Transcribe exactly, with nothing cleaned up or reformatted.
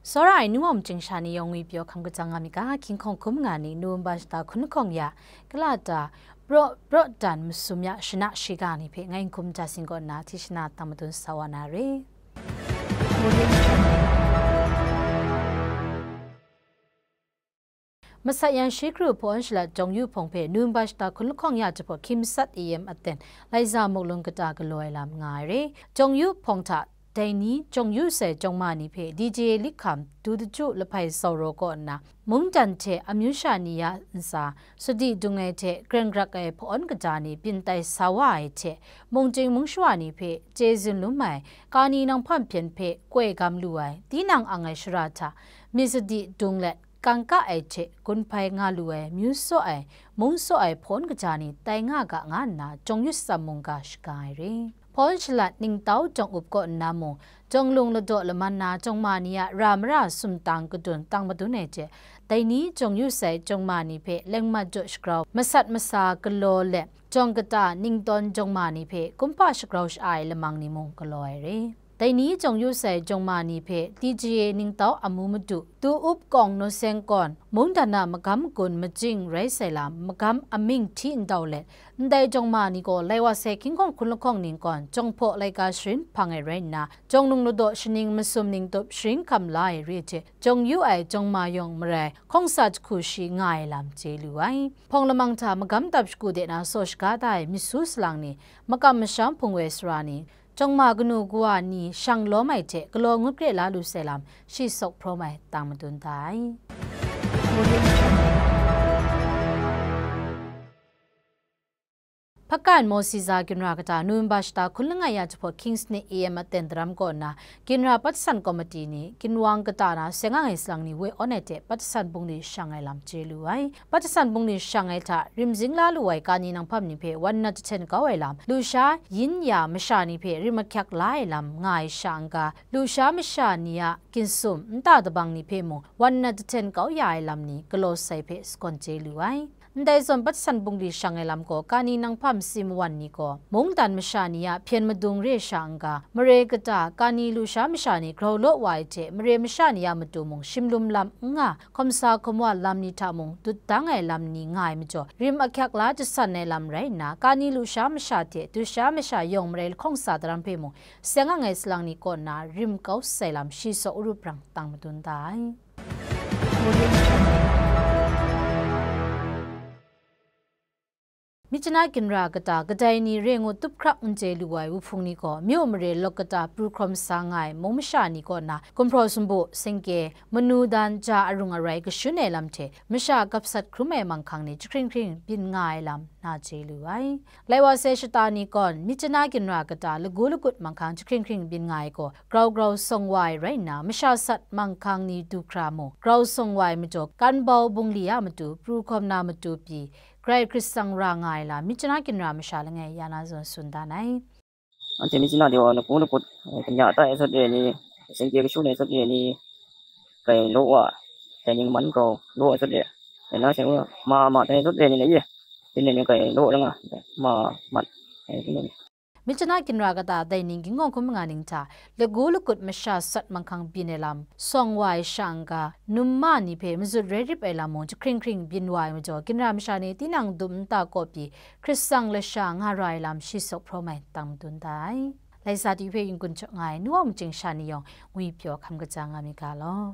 Tsawra ai nu wa majing sha ni yawng ngwi pyaw hkam kajang nga mi ga, hkying hkawng hkum nga ni, November shata hkun lahkawng ya, kalata, brawt, brawt dan masum ya, shana shiga ni hpe ngai n hkum ja sing kaw nna, hti shana tang madun sa wa na re. Masat yan shi kru hpawn shalat jawng yu hpawng hpe November shata hkun lahkawng ya jahpawt hkying masat A M aten, Laiza Muk Lung kata galaw ai lam nga ai re. Jawng yu hpawng hta, dai ni jawng yu sai jawng ma ni hpe D J Likham, Du Daju Lahpai Zauro kaw nna, mungdan hte amyu sha ni ya ntsa, sadi dung ai hte greng grak ai hpawn kaja ni byin tai sa wa ai hte, mungchying mungshawa ni hpe chye tsun lum ai, kani nanghpam hpyen hpe koi gam lu ai, tinang ang ai shara hta, myit sadi dung let, kangka ai hte gun hpai nga lu ai, myu saw ai, mung saw ai hpawn kaja ni tai nga ga nga nna, jawng yu tsam mungga shaga ai re. Hpawn shalat ningtau jawng up kaw nna mung, jawng lung ladaw laman na jawng ma ni a ra mara sumtang kadun tang madun ai hte, dai ni jawng yu sai jawng ma ni hpe leng mat jaw shagrau, masat masa galaw let, jawng kata ningtawn jawng ma ni hpe kumhpa shagrau sha-ai lamang ni mung galaw ai re. Dai ni jawng yu sai jawng ma ni hpe D J A ningtau amu madu, Tu Up Kawng Naw Seng Kawn, mungdan a magam gun majing rai sai lam, magam amying hti ndau let, ndai jawng ma ni gaw lai wa sai hkying hkawng hkun lahkawng ning kawn, jawng hpaw laika sharin hpang ai rai nna, jawng lung ladaw shaning masum ning tup sharin hkam la ai re hte, jawng yu ai jawng ma yawng marai, hkawng sa jahku shi nga ai lam chye lu ai. Hpawng lamang hta magam dap shagu de na saw shaga da ai myit su salang ni, makam masham hpungwe sara ni, jawng ma kanu kawa ni shang lawm ai hte galaw ngut kre la lu sai lam shi sawk hprawm ai tang madun da ai. Hpakan Mawsi za ginra kata November shata hkun langai ya jahpawt hkying sanit A M aten daram kaw nna, ginra patsan komiti ni ginwang kata na seng ang ai salang ni we awn ai hte patsan bungli shang ai lam chye lu ai. Patsan bungli shang ai hta, rimzing la lu ai kani nanghpam ni hpe wan nat jahten kau ai lam, lusha yin ya masha ni hpe rim ahkyak la ai lam nga ai sha n-ga, lusha masha ni a ginsum nta dabang ni hpe mung wan nat jahten kau ya ai lam ni galaw sai hpe sagawn chye lu ai. Ndai zawn patsan bungli shang ai lam gaw kani nanghpam si mawan ni gaw, mungdan masha ni a hpyen madung re sha n-ga, mare kata kani lusha masha ni grau law wa ai hte, mare masha ni a matu mung shimlum lam n nga, hkawm sa hkawm wa lam ni hta mung dut dang ai lam ni nga ai majaw, rim ahkyak la jasan ai lam rai nna, kani lusha masha hte dusha masha yawng marai lahkawng sa daram hpe mung, seng ang ai salang ni kaw nna rim kau sai lam shi sawk arup rang tang madun da ai. Myitkyina ginra kata kadai ni re ngu tup hkrak n chye lu ai wuhpung ni gaw, myu mare lawk kata pru hkrawm sa nga ai mung masha ni kaw na, gumhpraw sumpu, singkye, manu dan, ja arung arai kashun ai lam hte, masha gap sat hkrum ai manghkang ni jahkring hkring byin nga ai lam na chye lu ai. Lai wa sai shata ni gaw, Myitkyina ginra kata lagu lagut manghkang jahkring hkring byin nga ai gaw, grau grau sawng wa ai rai nna, masha sat manghkang ni du hkra mung, grau sawng wa ai majaw, kan bau bungli a matu, pru hkawm na matu pyi, grai hkrit tsang ra nga ai lam, Myitkyina ginra masha langai ya na zawn tsun dan ai. Anhte Myitkyina de wa lagu lagut, eh, kanya tai sut re ni, singkye kashun ai sut re ni, grai law wa, dai ning man grau law ai sut re, dai na seng wa, ma ma tai sut re ni na ye, tinang ni grai law ra nga, ma mat, eh, tinang ni. Myitkyina ginra kata dai ning ginhkawng hkum nga ning hta, lagu lagut masha sat manghkang byin ai lam, sawng wa ai sha n-ga, num ma ni hpe mazut rai rip ai lam mung jahkring hkring byin wa ai majaw, ginra masha ni tinang dum nta kaw pyi, hkrit tsang lasha nga ra ai lam shi sawk hprawm ai tang madun da ai. Laisa ti hpe yin-gun jaw nga ai, nu wa majing sha ni yawng ngwi pyaw hkam kaja nga mi ga law.